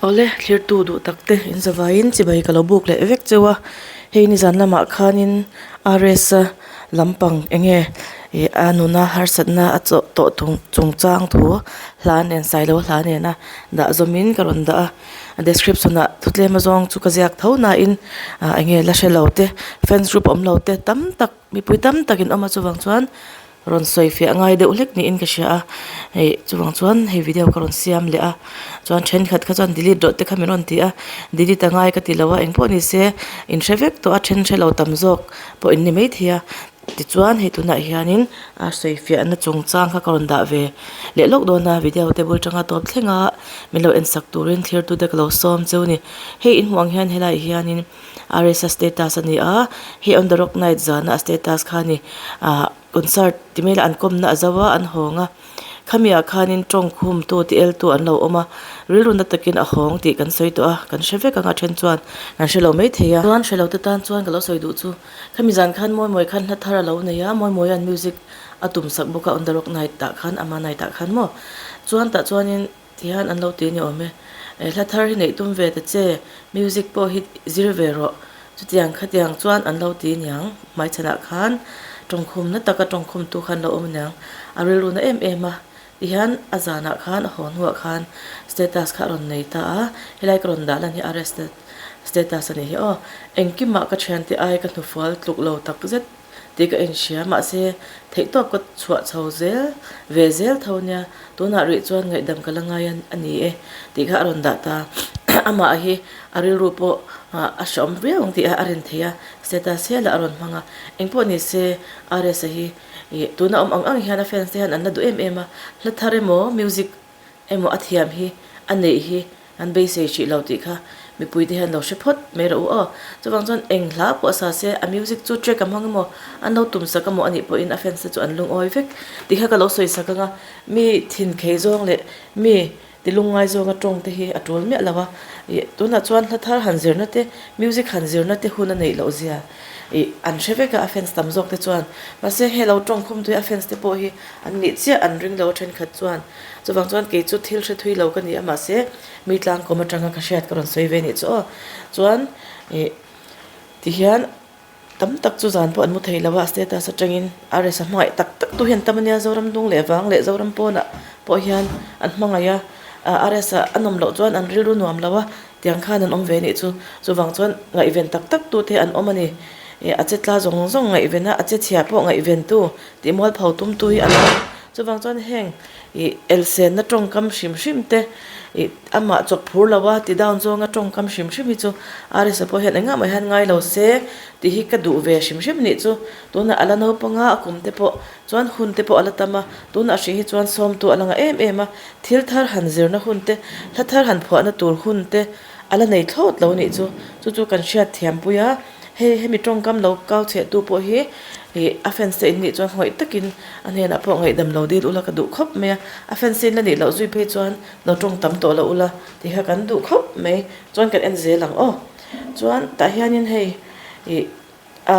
Awle thlirtu duh tak te in zavaiin chibai ka lo buk leh vek cheu a hei nizan lamah khanin RS a lampang eng nge ih a nuna harsatna a chawh tawh chungchang thu hla nen sailo hla nena dah zawmin ka rawn dah a a description ah thu tlem azawng chu ka ziak tho nain ah eng nge la hre lo te fans group awm lo te tam tak mipui tam tak in awm a chuvang chuan. Rawn sawi fiah ngai deuh hlek niin ka hria a hei chuvang chuan hei video ka rawn siam leh a chuan thenkhat kha chuan delete rawh te kha min rawn ti a delete a ngai ka ti lo a engpawh ni se in hre vek tawh a then hre lo tam zawk pawh in ni maithei a tichuan hei tunah hianin a sawi fiahna chungchang kha ka rawn dah ve leh lawk dawn a video te bul tanga tawp thleng a min lo en sak turin thlir tu te ka lo sawm cheu a ni hei in hmuh ang hian helaiah hianin RSA status a ni a hei on the rock night zana a status kha a ni ah concert ti mai ila an kawmna a zo a an hawng a khami ah khanin tawng khum tu ti el tu an lo awm a rilru na takin a hawng tih kan sawi tawh a kan hre vek ang a then chuan kan hre lo maithei a chuan hre lo te tan chuan ka lo sawi duh chu khami zan khan mawi mawi khan hla thar a lo nei a mawi mawi an music a tum sak bawk a on the rock night ah khan ama night ah khan maw chuan tah chuanin. Tihian an lo ti ni awm e. Hla thar hi neih tum ve ta che, music pawh hi zir ve rawh. Chutiang khatiang chuan an lo ti niang, hmaichhanah khan tawngkhumna taka tawngkhumtu khan lo awm aniang, a rilru na em em a. Tihian a zanah khan a haw hnuah khan status kha a rawn nei ta a, helai ka rawn dah lan hi RS status a nih hi aw. Engkimah ka thiante ai ka hnufual tluk lo takzet. Tih ka inhria, mahse theihtawp ka chhuah chho zel ve zel tho nia, tunah rih chuan ngaihdam ka la ngai a ni e tih kha a rawn dah ta. Amah hi a rilru pawh a hreawm viau ang tih a rin thei a, status hialah a rawn hmang a, engpawh ni se RS-a hi tuna awm ang ang hian a fans te hian an la duh em em a, hla thar emaw music emaw a thiam hi a neih hi an beisei hrih lo tih kha mipui te hian lo hre phawt mai rawh u aw. Chuvang chuan eng hla pawh a sa se a music chu track a hmang emaw an lo tum sak emaw anih pawhin a fans te chu an lungawi vek tih kha ka lo sawi sak ang a, mi thin khei zawng leh mi ti lungngai zawnga tawng te hi a tul miah lo a, ih tunah chuan hla thar han zirna te music han zirna te hun a neih loh zia ih an hre vek a a fans tam zawk te chuan mahse hei lo tawng khum tui a fans te pawh hi an nih chiah an ring lo a thenkhat chuan. Chuvang chuan kei chu thil hre thui lo ka ni a mahse mi tlangkawm atanga ka hriat ka rawn sawi ve nih chu aw. Chuan ih tihian tam tak chu zan pawh an mu thei lo a status atangin RS a hmangaih tak tak tu hian tam ania Zoram dung leh vang leh Zoram pawnah pawh hian an hmangaih a RS a a nawm loh chuan an rilru nuam lo a tiang khan an awm ve nih chu. Chuvang chuan ngaihven tak tak tu te an awm a ni. Ih a che tla zawng zawng ngaihven a a che chhia pawh ngaihven tu tih mualpho tum tu hi an awm. Chuvang chuan heng ih elsenna tawngkam hrim hrim te ih amah chawp phur lo a ti down zawnga tawngkam hrim hrim hi chu RSa pawh hian engah mah hian ngai lo se tih hi ka duh ve hrim hrim nih chu. Tunah a la naupang a, a kum te pawh chuan hun te pawh a la tam a, tunah hrih hi chuan sawmtu a la ngah em em a, thil thar han zirna hun te, hla thar han phuahna tur hun te a la nei thlawt lo nih chu. Chu chu kan hriat thiampui a. Hei hemi tawngkam lo kau chheh tu pawh hi ih a fans te in nih chuan ngawih takin a hnenah pawh ngaihdam lo dil ula ka duh khawp mai a, a fans te in la nih loh zui phei chuan lo tawng tam tawh lo ula tih kha kan duh khawp mai chuan kan en zel ang aw. Chuan tah hianin hei ih a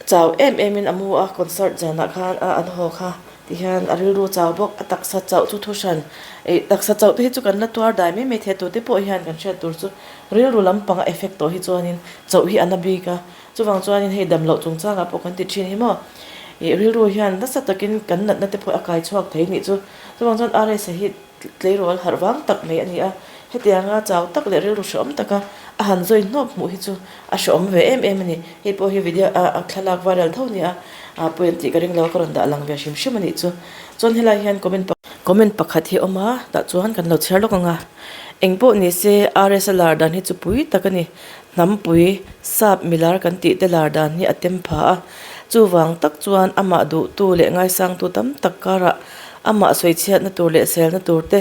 chau em em in a mu a concert zanah khan a an haw kha ti hian a rilru chau bawk a taksa chauh chu thu hran ih taksa chauh te hi chu kan la tuar dai mai mai thei a tute pawh hian kan hriat tur chu rilru lampang a effect tawh hi chuanin chauh hi a na bik a chuvang chuanin hei dam loh chungchangah pawh kan ti thin hi maw ih rilru hian nasa takin kan natna te pawh a kai chhuak thei nih chu chuvang chuan RS-a hi Tleirawl harh vang tak mai a ni a, hetianga chau tak leh rilru hrehawm taka a han zawi hnawp hmuh hi chu a hrehawm ve em em a ni. Hei pawh hi video a thlalak viral tho nia, a pawi an tih ka ring lo a, ka rawn dah lang ve hrim hrim a nih chu. Chuan helai hian comment comment pakhat hi a awm a, tah chuan kan lo chhiar lawk ang a, eng pawh ni se RS a lar dan hi chu pui tak a ni, hnampui sap milar kan tih te lar dan hi a tem pha a, chuvang tak chuan amah duhtu leh ngaisangtu tam tak karah Amah sawichhiatna tur leh selna tur te,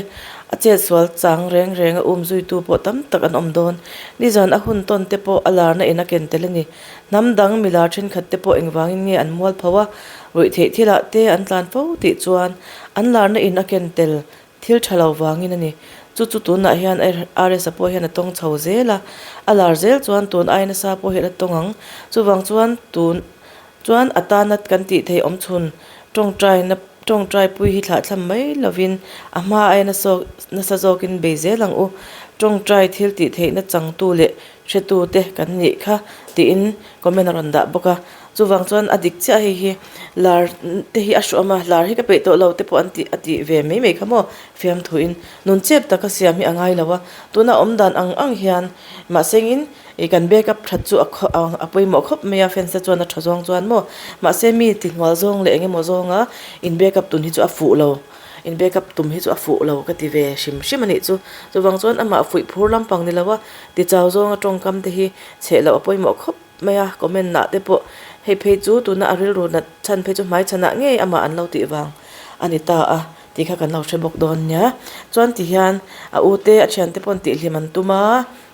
a chetsual chang reng reng a um zuitu pawh tam tak an awm dawn. Nizan a hun tawn te pawh a larna in a ken tel a ni. Hnam dang milar thenkhat te pawh engvangin nge an mual pho a, ruih theih thilah te an tlan fo tih chuan an larna in a ken tel thil tha lo vangin a ni. Chu chu tunah hian RS-a pawh hian a tawng chho zel a, a lar zel chuan tun ai nasa pawh hi a la tawng ang. Chuvang chuan tun chuan a tana kan tih theih awmchhun tawngtaina. Tawngtai pui hi thlahthlam mai lovin a hma aia nasa nasa zawkin bei zel ang u. Tawngtai thil tih theihna changtu leh hretu te kan nih kha tiin comment a rawn dah bawk a. Chuvang chuan a dik chiah hei hi lar te hi a hruam a, lar hi ka peih tawh lo te pawh an tih a tih ve mai mai kha maw fiamthuin nun chep taka siam hi a ngai lo a. Tuna awm dan ang ang hian mahsengin Ih kan back up that chu a a pawimawh khawp mai a fans te chuan a tha zawng chuan maw mahse mi ti hnual zawng leh eng emaw zawnga in back up tun hi chu a fuh lo in back up tum hi chu a fuh lo ka ti ve hrim hrim a nih chu chuvang chuan amah fuih phur lampang ni lo a ti chau zawnga tawngkam te hi chheh loh a pawimawh khawp mai a comment ah te pawh hei phei chu tuna a rilru nat chhan phei chu hmai chhanah ngei amah an lo tih vang a ni ta a. Tih kha kan lo hre bawk dawn nia chuan ti hian a u te a thiante pawh an tihhlim an tum a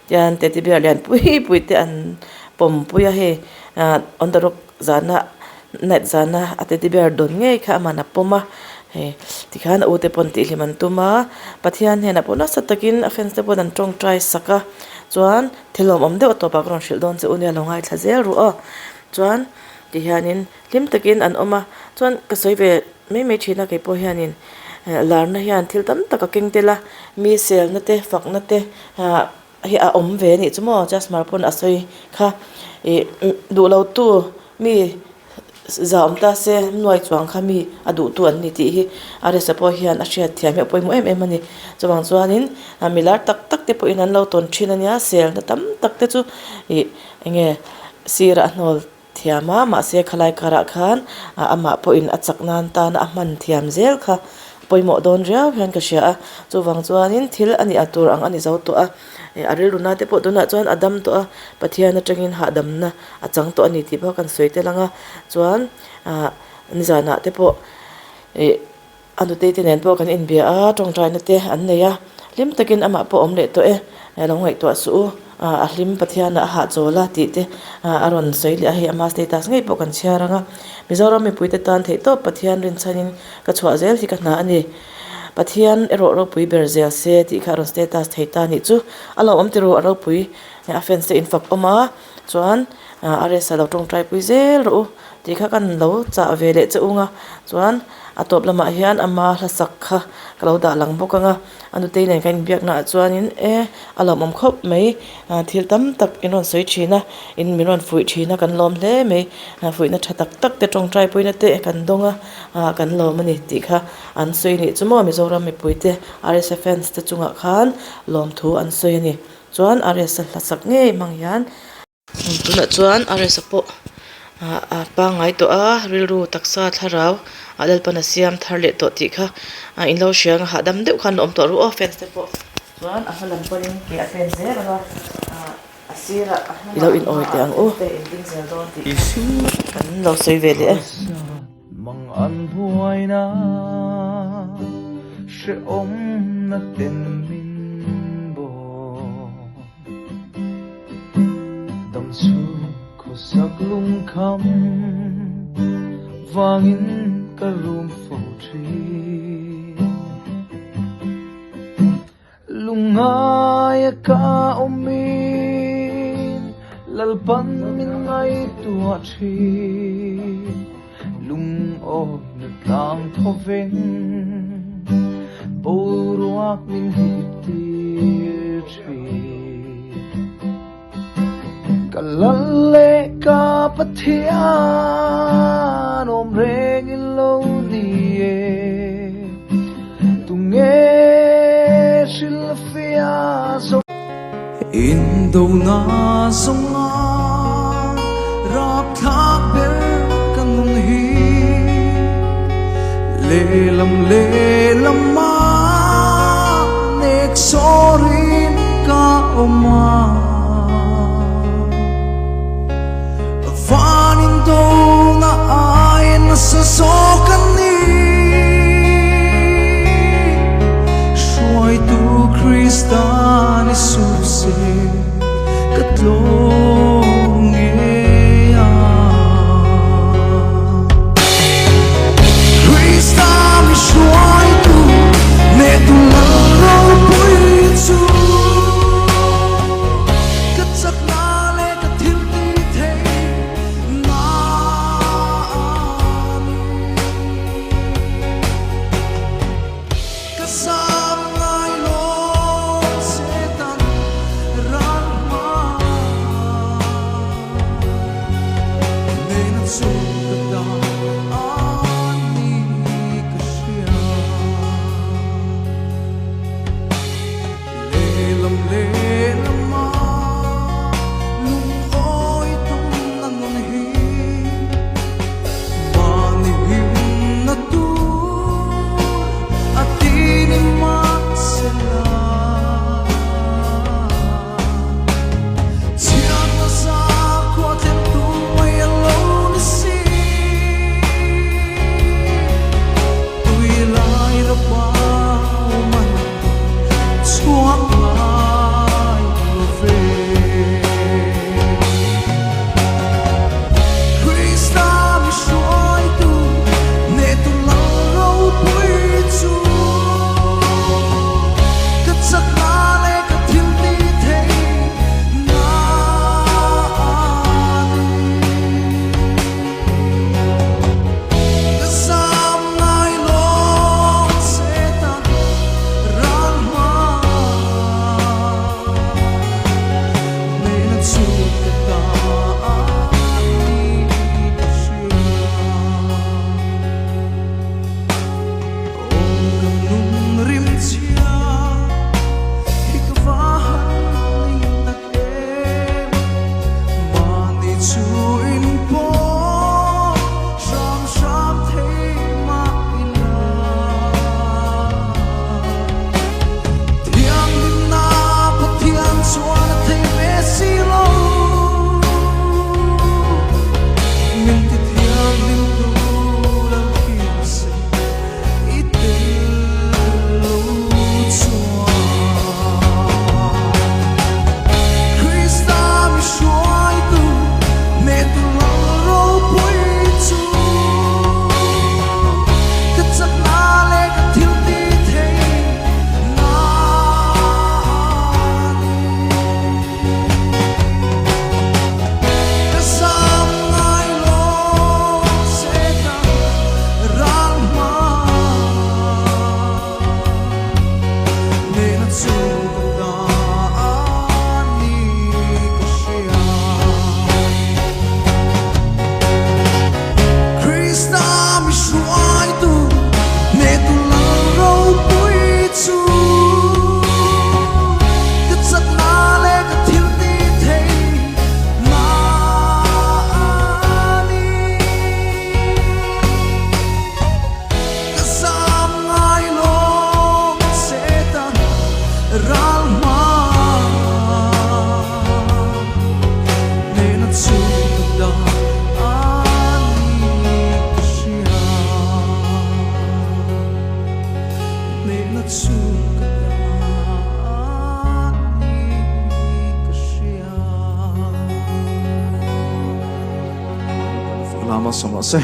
tian teddy bear lian pui pui te an pawm pui a hei ah on the rock zana night zana a teddy bear dawn ngei kha aman a pawm a hei tikhian a u te pawh an tihhlim an tum a Pathian hnenah pawh nasa takin a fans te pawh an tawngtai sak a chuan thil lawmawm deuh a tawpah ka rawn hrilh dawn che u nia lo ngaithla zel ru aw chuan ti hianin hlim takin an awm a chuan ka sawi ve. Mai mai thin a kei pawh hianin larna hian thil tam tak a keng tel a mi selna te fakna te ah hi a awm ve a nih chu maw Jasmar pawn a sawi kha ih duh lo tu mi za awm ta se nuai chuang kha mi a duh tu an ni tih hi a resa pawh hian a hriat thiam hi a pawimawh em em a ni chuvang chuanin mi lar tak tak te pawhin an lo tawn thin a nia selna tam tak te chu ih eng nge sirah a hnawl. Thiam a, mahse khalai karah khan amah pawhin a chak nan tana a hman thiam zel kha pawimawh dawn riau hian ka hria a, chuvang chuanin thil a nih a tur ang a ni zo tawh a, a rilru na te pawh tunah chuan a dam tawh a, Pathian atangin hahdamna a chang tawh a ni tih pawh kan sawi tel ang a, chuan ah nizanah te pawh ih. A nutei te nen pawh kan inbia a, tawngtaina te an nei a, hlim takin amah pawh awm leh tawh e, lo ngaihtuah suh u, a hlim Pathianah a hahchawl a tih te a rawn sawi leh a, hei ama status ngei pawh kan chhiar ang a, Mizoram mipuite tan theihtawp Pathian rinchhanin ka chhuah zel hi ka hna a ni, Pathian erawh ropui ber zel se tih kha a rawn status thei ta nih chu, a lo awm tiru a ropui a fans te infak awm a, chuan RS-a lo tawngtai pui zel rawh u tih kha kan lo chah ve leh che ung a, chuan. A tawp lamah hian ama hlasak kha ka lo dah lang bawk ang a, a nutei nen kan inbiakna ah chuanin e a lawmawm khawp mai thil tam tak in rawn sawi thin a in min rawn fuih thin a kan lawm hle mai fuihna tha tak tak te tawngtai puina te kan dawng a ah kan lawm a ni tih kha an sawi nih chu maw Mizoram mipui te RSA fans te chungah khan lawmthu an sawi a ni chuan RSA hlasak ngei hmang hian. Tunah chuan RSA pawh a pangngai tawh a, rilru taksa thlarau a Lalpan a siam thar leh tawh tih kha in lo hria ang a, hahdam deuh khan la awm tawh ru aw fans te pawh chuan a hma lam pawhin ke a pen zel ang a, a sirah a hnungah ilo in awi teh ang u te in ding zel dawn tih kha kan lo sawi ve leh e. Dam chhung khawsak lungkham vangin ka rum fo thin. Lungngaia ka awmin Lalpan min ngaihtuah thin. Lungawina tlang thawveng boruak min hip tir thin. Ka lal leh ka Pathian awm reng in lo ni e. Tunge hrilhfiah zo. Indona zawnga rapthlak ber ka nun hi Lehlam lehlama nek sawrin ka awm a Van indona aiin nasa zawk a ni Hruaitu Krista ni suh se ka tlawm ngei a Krista mi hruaitu nehtu lal ropui chu Ka chakna leh ka thil ti thei na a ni. Lehlam lehlama lungawi tumna nun hi mahni himna tur a ti ni mahsela. Chhiatna sakhua thlentu mai a lo ni si. Tui lai rapa man chhuak ngai lo ve. Krista mi hruaitu nehtu lal ropui chu ka chakna leh ka thil ti thei na a ni. Ka zam ngai lawng Satan ral hma nena chu ka ta a ni ka hria. Aw ka nun rim chhia hi ka va han ning tak em, mahni chu in pawh hram hram thei mah ila. Thianghlimna Pathian chuan a thei ve si lo, min ti thianghlim tu Lalhim se i tel lo chuan. Krista mi hruaitu nehtu lal ropui chu ka chakna leh ka thil ti thei na a ni. Ka zam ngai lo Satan ral hma nena chu ka ta a ni ka hria. Krista mi hruaitu nehtu lal ropui chu ka chakna leh ka thil ti thei na a ni. Ka zam ngai lo Satan ral hma nena chu ka ta a ni ka hria. Nena chu ka ta a ni ka hria. Lama sawm rawh se.